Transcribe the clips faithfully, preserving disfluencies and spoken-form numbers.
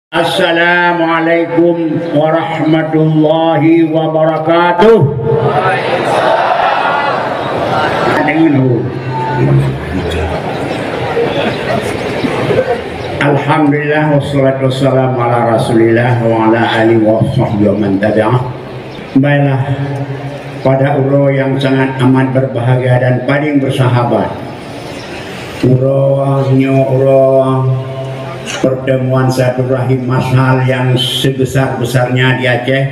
Assalamualaikum warahmatullahi wabarakatuh. Alhamdulillah, wassalatu wassalamu ala Rasulillah wa ala alihi wa sahbihi wa man tabi'ah. Baiklah, pada uroe nyang sangat amat berbahagia dan paling bersahabat, uroe nyoe uroe pertemuan silaturahim masyhal yang sebesar-besarnya di Aceh.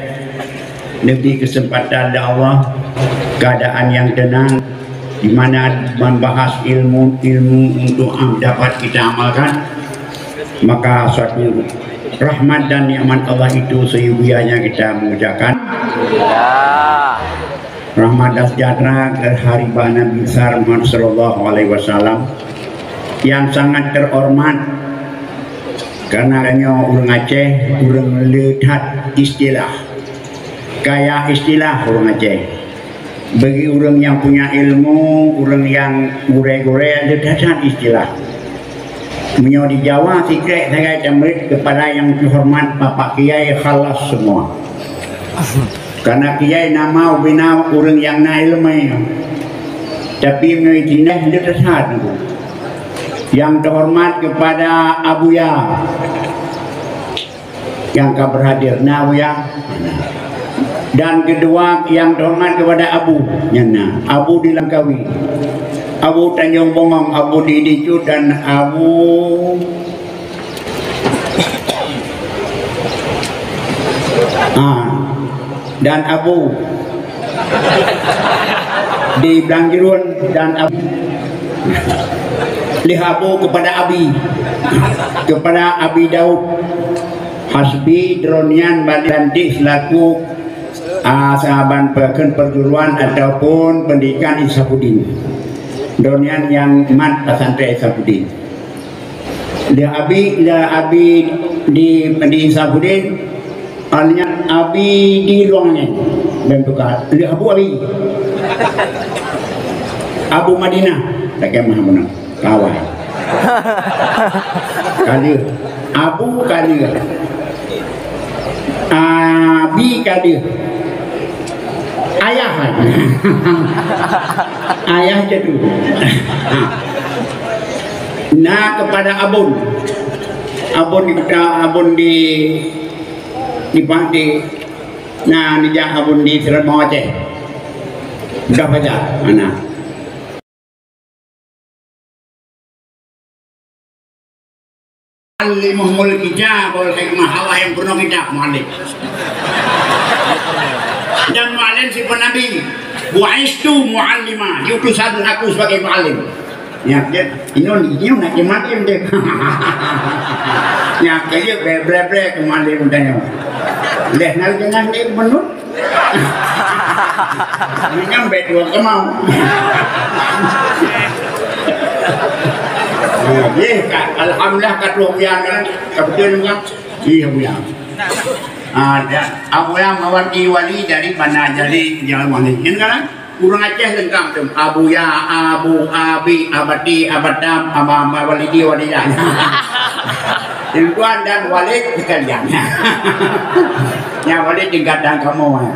Diberi kesempatan oleh Allah, keadaan yang tenang, di mana membahas ilmu-ilmu untuk am-, dapat kita amalkan, maka suatu rahmat dan nikmat Allah itu seyogianya kita mengucapkan. Rahmat dan sejahtera ke haribah Nabi besar Muhammad sallallahu alaihi wasallam yang sangat terhormat, karena nyoe ureuëng Aceh, ureuëng le that istilah. Kaya istilah ureuëng Aceh. Bagi ureuëng nyang punya ilmu, ureuëng nyang gurée-gurée, ada that istilah. Meunyoe di Jawa, sikrek sagai tamrit kepada yang terhormat Bapak Kiai, khalas semua. Karena Kiai nama ubina ureuëng nyang na ilmu. Tapi meunyoe di sinoe, ada that. Yang terhormat kepada Abuya. Nyang ka berhadir, na Abuya. Dan kedua, yang terhormat kepada Abu, nyan na Abu di Langkawi, Abu Tanjung Bungong, Abu di Dicut, dan Abu, ah, dan Abu di Blang Jerun dan Abi. Leh Abu kepada Abi, kepada Abi Daud Hasbi, droeneuh nyan bak dilantik selaku, ah, saban pekon perguruan ataupun pendidikan Isafuddin. Droeneuh nyan nyang mat pesantren Isafuddin. Lé Abi, lé Abi di, di Safuddin, artinya Abi di Luang Angén. Bentuk lé Abu Abi. Abu Madinah, tak kemah beuna. Kawan. Kali. Abu kali. Abi ka deuh. Ayah. Ayah jadu. Na kepada Abon. Abon di Kuta, Abon di, di Pati. Na nijak Abon di Seramau Aceh. Dah baca. Mana? Alimul kitab wal hikmah, Allah yang penuh kitab, muallim. Dan muallim sifat Nabi, "Bu'istu mu'allima," diutus aku sebagai muallim. Ya, dia, ini, ini nak muallim dia. Ya, kerja bre-bre ke muallim dia. Leh nak jangan dia menurut. Meunyoe bèk dua keumau. Yeh, ka, alhamdulillah ka troh buya nyan, ka beutôi nyan. Iya, buya. Ah, ya. Abuya mawati wali dari mana jadi jalan wali. Ini kan? Ureuëng Aceh leungkap tu. Abuya, Abu, Abi, Abati, Abatam, Aba, Aba, Walidi, Walidah. Tuan dan Walid sekalian. Nyang Walid tingkatan kamoe.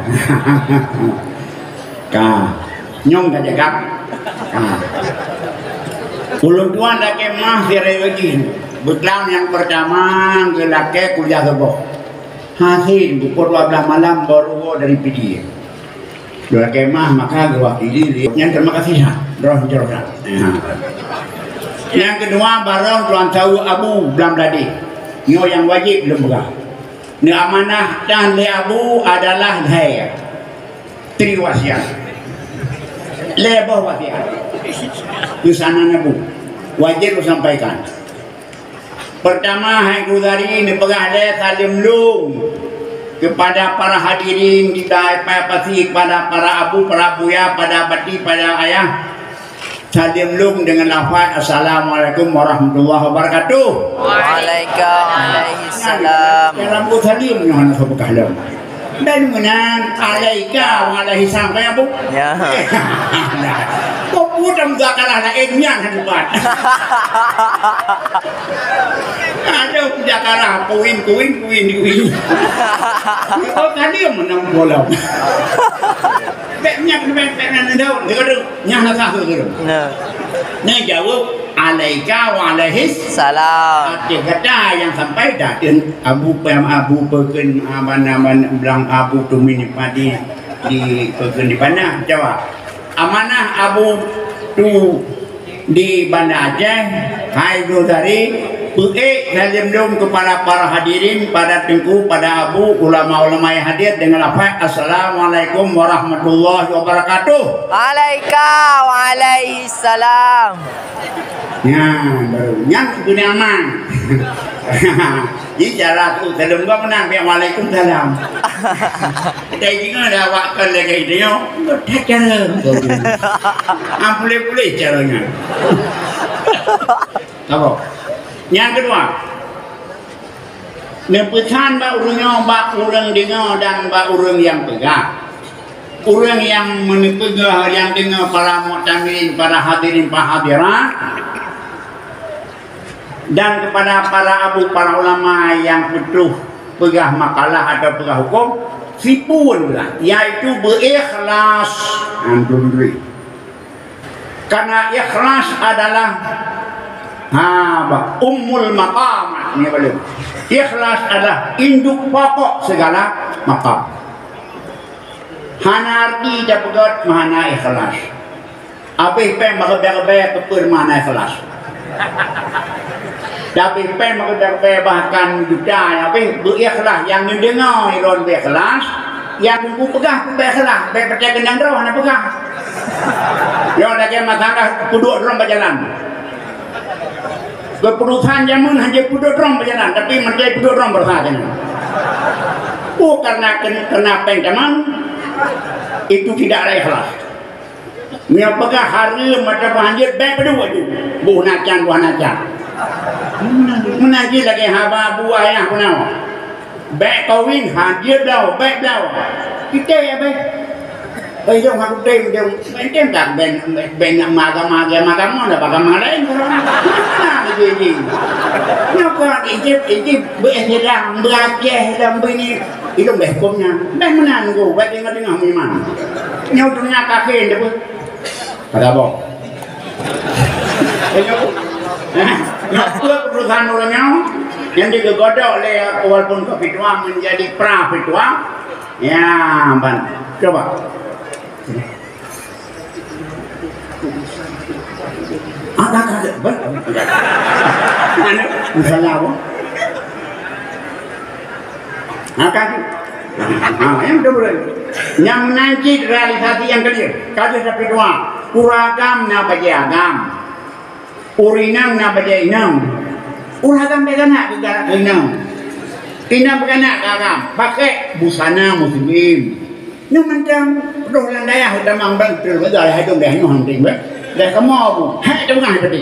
Ka. Nyong ka jaga. Ka. Ulôn tuan lakée mah sirée lagi. Beutang nyang pertama geulakée kuliah suboh. Hasil pukul dua belas malam baru woe dari Pidie. Dua kemah maka geuwakili lé nyan, terima kasih ha. Droh, droh, droh. Ya. Yang kedua, barong tuan tahu Abu Blam Dadi. Nyoe yang wajib lôn peugah. Neuamanah tan lé Abu adalah lhée. Tri wasiat. Lhée boh wasiat. Pesanan Abu. Wajib lôn sampaikan. Pertama, hai Guzari neupeugah lé saleuem lôn kepada para hadirin di Dayah Pasi, kepada para abu, para buya, pada bati, pada ayah. Saleuem lôn dengan lafaz, "Assalamualaikum warahmatullahi wabarakatuh." Waalaikumsalam. Dalam saleuem nyoe hana sapeugah lom. Dan meunan alaika wa alaihi salam, ya, Bu? Ya. Kok pun muzakarah laén nyan hana buat. Ada muzakarah, kuin, kuin, kuin, kuin. Oh, tadi yang menang bola. Bèk nyan, bèk, bèk nyan, nyan, nyan, nyan, nyan, nyan, Nah. Nah, jaweueb, "Alaika wa alaihis salam." Até gata nyang sampai dateueng Abu Pem, Abu Peukeun, Aban, Aban, Blang Abu Tumin di Padi, di Peukeun di Banda, jaweueb. Amanah Abu Tu di Banda Aceh, hai Ibnu Sari, peuék saleuem lôn kepada para hadirin, pada teungku, pada abu, ulama-ulama yang hadir dengan lafaz, "Assalamualaikum warahmatullahi wabarakatuh." Alaika wa alaihissalam. Nyan baru. Nyan guna aman. Jadi cara tu, saleuem gua meunan, biar waalaikumsalam. Kita ingat dah awak kan lagi dia. Enggak ada cara. Ampulih-pulih caranya. Apa? Yang kedua, neupeusan bak ureuëng nyoe, bak ureuëng deungoe dan bak ureuëng nyang peugah. Ureuëng nyang meuneupeugah, nyang deungoe, para muktamirin, para hadirin, para hadirat, dan kepada para abu, para ulama nyang peutrôh peugah makalah atau peugah hukum, siphon lah, yaitu beuikhlas. Antum diri. Karena ikhlas adalah, ha, bah, ummul maqam, ni belum. Ikhlas adalah induk pokok segala maqam. Hana arti tapeugöt meuhana ikhlas. Habéh péng meureubai-reubai keupeue meuhana ikhlas. Tapi péng meureubai-reubai bahkan juta, habéh beuikhlas, nyang neudeungoe ilôn beuikhlas, nyang teungku peugah pun beuikhlas, bèk peucaya keunong droe hana peugah. Nyoe lagèe masalah peuduek droe bak jalan. Keuputusan jameun hana peuduek droe bak jalan, tapi meunyoe peuduek droe beurasa jalan. Oh, karena ken-, karena péng tamong, itu tidak ada ikhlas. Meunyoe peugah hareuem atau peuhanjeuet, bèk peuduek ju. Boh nacan, boh nacan. Meunan jih lagèe haba bu ayah peunawa. Bèk kawin, hanjeuet bloe, bèk bloe. Kita ya bèk. Bèk jong aku tem, jong tem tak ben, ben nak maga-maga, maga mana, maga mana lain. Nah, jih, jih. Nyoe ka Egypt, Egypt, beu Islam, beu Aceh, dan beu ni. Ilôn bèk huköm nyan. Bèk meunan nunggu, bèk teungoh-teungoh meuiman. Nyoe dunia kafé, nyoe. Pada apa? Nyoe, nyoe keuputusan ureueng nyoe, nyang digeugodok lé walaupun keu fitwa menjadi pra fitwa. Ya, ban. Coba. Ada, ada, ada. Ban. Mana? Misalnya apa? Nah, kan? Nah, yang betul-betul. Nyang meunan cit realisasi nyang keudua. Ka deuh tapi dua. Ureueng agam na bajèe agam. Ureueng inong na bajèe inong. Ureueng agam bèk geunak keu inong. Inong bèk geunak keu agam. Pakai busana muslim. Nyoe mantong roh lam dayah tamong bang, beutôi beutôi hai dong deh nyoe hana teurimong. Deh kamoe bu, hai teungoh peuti.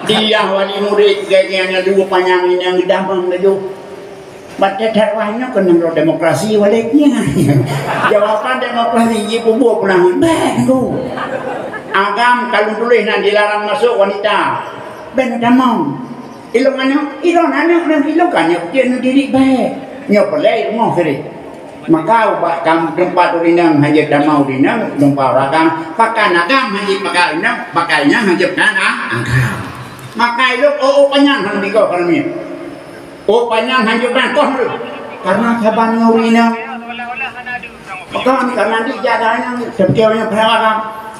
Dia wali murid gaya-gaya dua panyang ini yang damang laju. Bak that wah nyoe keuneuk roh demokrasi walek nyan. Jawaban demokrasi jih peubuet peunahon bèk tu. Agam ka lôn tuléh nan dilarang masuk wanita. Bèk tamong. Ilôn aneuk, ilôn aneuk nyoe, ilôn ka nyoe, dia nyoe diri bèk. Nyoe peulai rumoh sirih. Maka ubak kam teumpat ureueng inong hana jeuet tamong ureueng inong, teumpat ureueng agam, pakai agam hana jeuet pakai inong, pakai inong hana jeuet pakai agam. Maka ilôn, oh, oh, panyang hana digoh keu ureueng inong. Oh, panyang hana jeuet pakai koh lôn. Karena saban ngon ureueng inong. Maka ni karena di jaga inong, seperti orang yang berharap.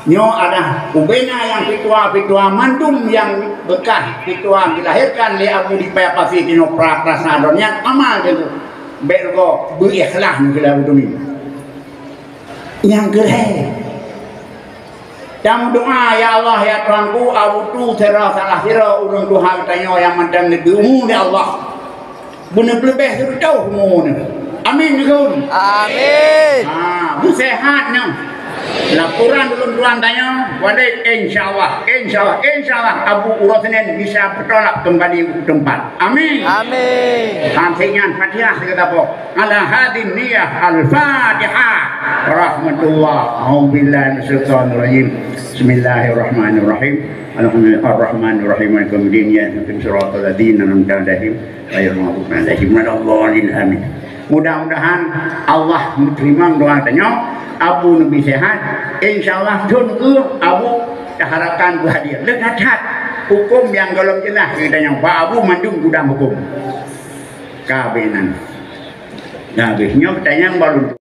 Nyoe adak ubena nyang fitwa-fitwa mandum nyang beukah fitwa dilahirkan lé Abu di Paya Pasi tinoe pra-, prasna donya amal jeuet. Bèk rugoe beuikhlas ngon keu Abu Tumi. Nyang keulhèe, tameudoa, "Ya Allah, ya Tuhanku, Abu Tu sira salah sira ureueng tuha geutanyoe nyang mantong neubri umu, ya Allah." Beuneuleubeh sireutôh umu nyoe. Amin, neukheun. Amin. Ha, beuseuhat nyoe. Laporan ulôn tuan tanyoe, walid, insya Allah, insya Allah, insya Allah, Abu uroe Senin bisa peutolak kembali ke tempat. Amin. Amin. Hana nyan Fatihah kita po. Ala hadin niyah Al-Fatihah. Rahmatullah. A'udzubillahi minasyaitonirrajim. Bismillahirrahmanirrahim. Alhamdulillahirrahmanirrahim. Maliki yaumiddin. Iyyaka na'budu wa iyyaka nasta'in. Ihdinas siratal mustaqim. Ghairil maghdubi 'alaihim waladdallin. Amin. Mudah-mudahan Allah meuteurimong doa tanyoe, Abu neubi sehat. Insya Allah thon keu Abu taharapkan beuhadir. Leuka that huköm nyang gohlom jeulaih keu tanyoe, bak Abu mandum gudang huköm. Ka beunan. Nah, habéh nyoe tanyong baru.